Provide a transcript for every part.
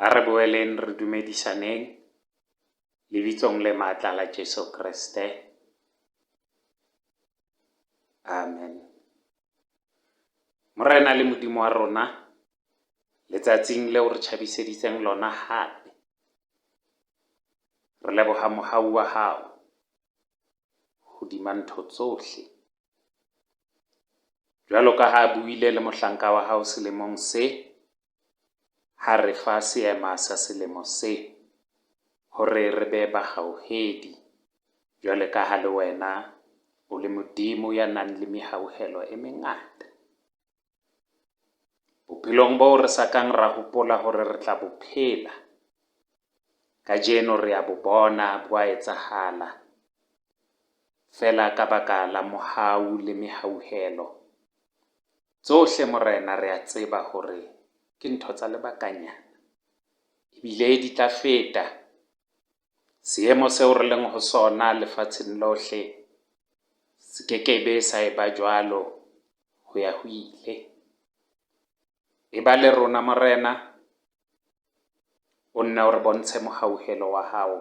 A re boeleng re dumedisaneng lebitsong le matla la Jesu Kreste. Amen. Morena le Modimo wa rona, letsatsing leo re tjhabiseditseng lona hape, re leboha mohau wa hao hodima ntho tsohle. Jwalo ka ha buile le mohlanka wa hao selemong se, ha re fa seema sa selemo se, hore re be bahauhedi, jwale ka ha le wena o le Modimo ya nang le mehauhelo e mengata. Bophelong boo re sa kang ra hopola hore re tla bo phela, kajeno re a bo bona bo a etsahala, feela ka baka la mohau le mehauhelo. Tsohle, Morena, re a tseba hore ke ntho tsa lebakanyana, ebile di tla feta. Seemo seo re leng ho sona lefatsheng lohle se kekebe sa eba jwalo ho ya ho ile. Eba le rona, Morena, o nne o re bontshe mohauhelo wa hao,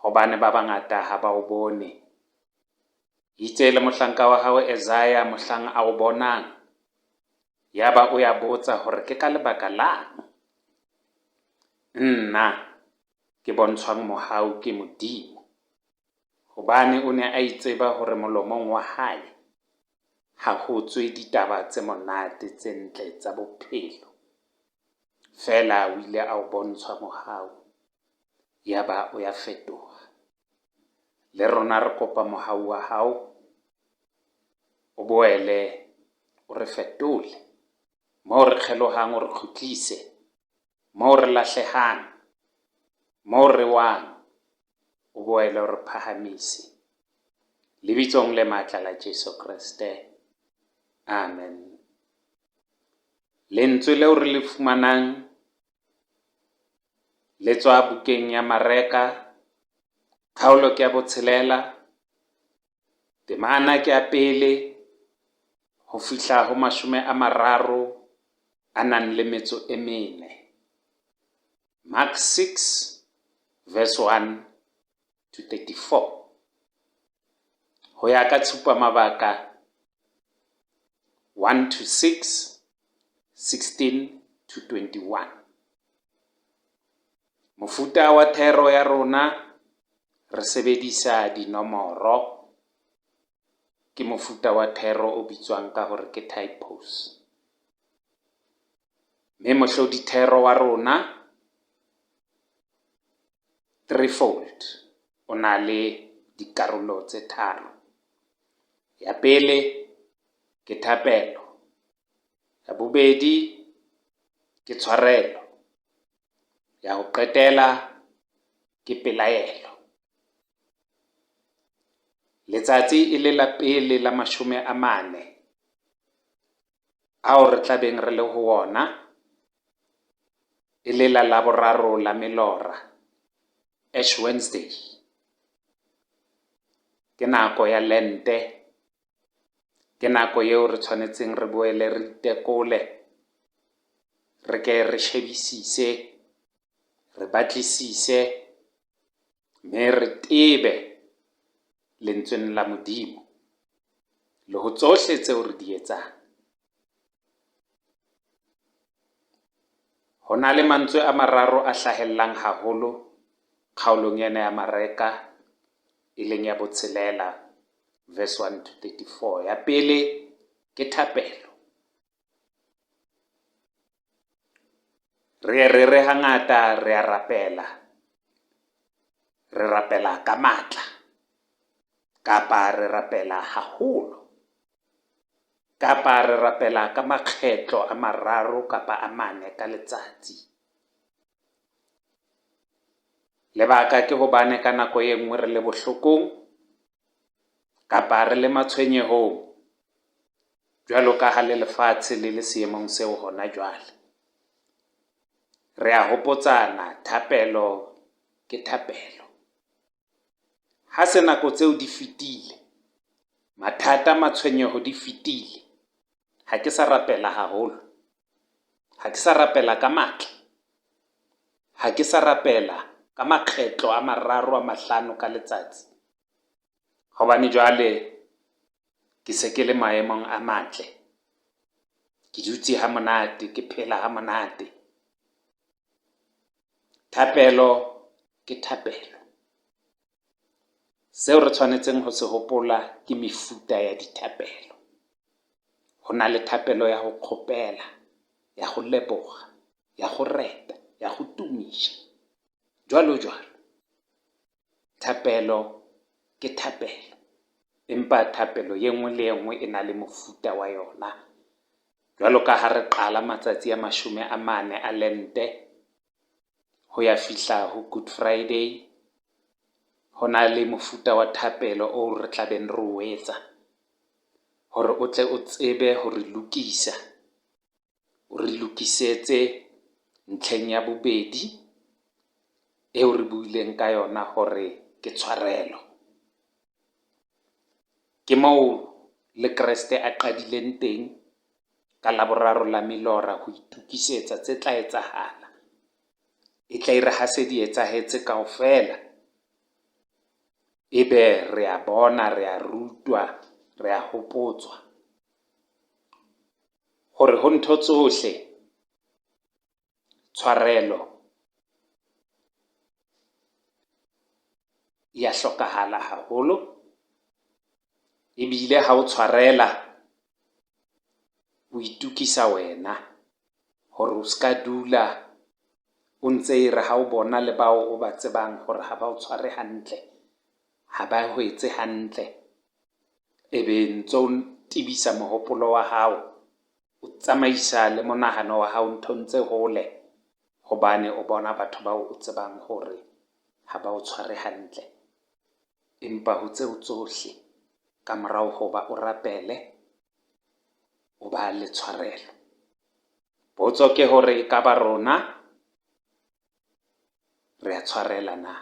hobane ba bangata ha ba o bone. Itse le mohlanka wa hao Isaiah mohlang a o bonang, yaba o ya botsa hore ke ka lebaka lang nna ke bontshwang mohau ke Modimo, hobane o ne a itseba hore molomong wa hae ha ho tswe ditaba tse monate tse ntle tsa bophelo. Feela o ile a o bontshwa mohau, yaba o ya fetoha. Le rona re kopa mohau wa hao, o boele o re fetole. Moo re kgelohang o re kgutlise, moo re lahlehang, moo re wang, o boele o re phahamise. Lebitsong le matla la Jesu Kreste. Amen. Lentswe leo re le fumanang le tswa bukeng ya Mareka, kgaolo ke ya botshelela, temana ke ya pele ho fihla ho 34. Mark 6 verse 1 to 34. Ho ya ka tshupamabaka 1 to 6, 16 to 21. Mofuta wa thero ya rona re sebedisa dinomoro, ke mofuta wa thero o bitswang ka hore ke typos. Mme mohlodi thero wa rona threefold, o na le dikarolo tse tharo. Ya pele ke thapelo, ya bobedi ke tshwarelo, ya ho qetela ke pelaelo. Letsatsi e le la pele la 40 ao re tlabeng re le ho wona, e le la Laboraro la Melora, Ash Wednesday. Ke nako ya Lente, ke nako eo re tshwanetseng re boele re itekole, re ke re shebisise, re batlisise, mme re tebe lentsweng la Modimo le ho tsohle tseo re di etsang. Ho na le mantswe a mararo a hlahellang haholo kgaolong ena ya Mareka, e leng ya botshelela, verse 1 to 34. Ya pele ke thapelo. Re ye re re hangata re a rapela, re rapela ka matla, kapa re rapela haholo, kapa re rapela ka makgetlo a mararo kapa a mane ka letsatsi. Lebaka ke hobane ka nako e nngwe re le bohlokong kapa re le matshwenyehong, jwalo ka ha le lefatshe le le seemong seo hona jwale. Re a hopotsana, thapelo ke thapelo. Ha se nako tseo di fetile, mathata, matshwenyeho di fetile, ha ke sa rapela haholo, ha ke sa rapela ka matla. Ha ke sa rapela ka makgetlo a mararo a mahlano ka letsatsi, hobane jwale ke se ke le maemong a matle. Ke dutse ha monate, ke phela ha monate. Thapelo ke thapelo. Seo re tshwanetseng ho se hopola ke mefuta ya dithapelo. Ho na le thapelo ya ho kgopela, ya ho leboha, ya ho reta, ya ho tumisha, jwalo jwalo. Thapelo ke thapelo, empa thapelo e nngwe le e nngwe e na le mofuta wa yona. Jwalo ka ha re qala matsatsi a 40 a Lente ho ya fihla ho Good Friday, ho na le mofuta wa thapelo oo re tla beng re o etsa hore o tle o tsebe ho re lokisa, o re lokisetse ntlheng ya bobedi eo re buileng ka yona hore ke tshwarelo. Ke moo le Kreste a qadileng teng ka Laboraro la Milora ho itokisetsa tse tla etsahala. E tla e re ha se di etsahetse kaofela, ebe re a bona, re a rutwa, re a hopotswa hore ho ntho tsohle tshwarelo ya hlokahala haholo. Ebile ha o tshwarela, o itokisa wena hore o ska dula o ntse e re ha o bona le bao o ba tsebang hore ha ba o tshware hantle, ha ba ho etse hantle, ebe ntso tebisa mohopolo wa hao, o tsamaisa le monahano wa hao nthong tse hole, hobane o bona batho bao o tsebang hore ha ba o tshware hantle. Empa ho tseo tsohle, ka morao hoba o rapele, o ba le tshwarelo. Potso ke hore ekaba rona re a tshwarela na?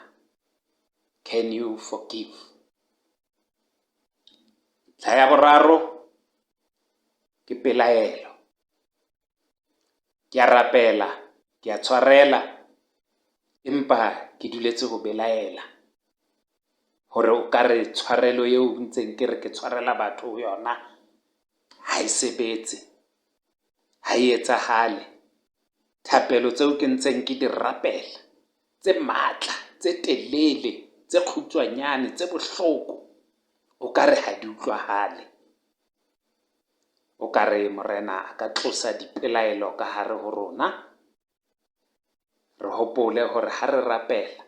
Can you forgive? Ntlha ya boraro ke pelaelo. Ke a rapela, ke a tshwarela, empa ke duletse ho belaela hore o ka re tshwarelo eo ntseng ke re ke tshwarela batho ho yona ha e sebetse, ha e etsahale. Thapelo tseo ke ntseng ke di rapela, tse matla, tse telele, tse kgutshwanyane, tse bohloko, o ka re ha di utlwahale. O ka re Morena a ka tlosa dipelaelo ka hare ho rona. Re hopole hore ha re rapela,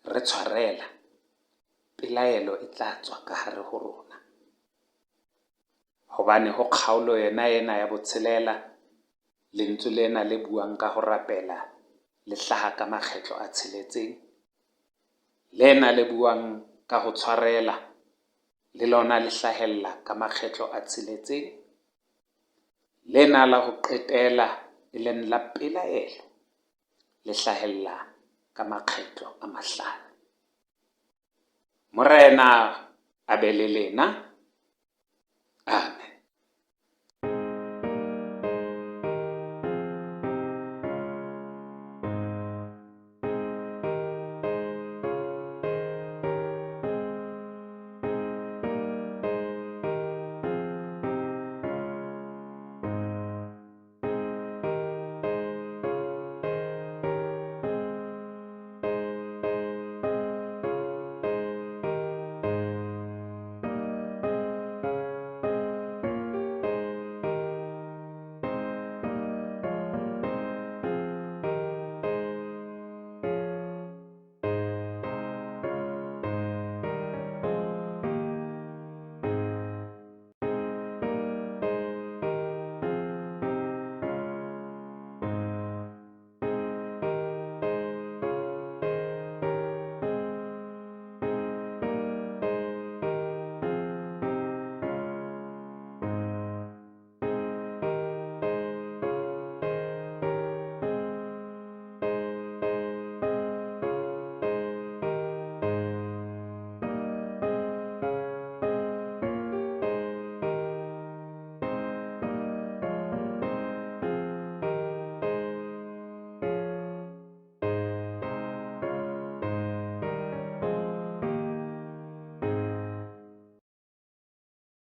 re tshwarela, pelaelo e tla tswa ka hare ho rona. Hobane ho kgaolo yona ena ya botshelela, lentswe lena le buang ka ho rapela le hlaha ka makgetlo a tsheletseng. Lena le buang ka ho tshwarela le lona le hlahella ka makgetlo a tsheletseng. Lena la ho qetela, e leng la pelaelo, le hlahella ka makgetlo a mahlano. Morena a be le lena.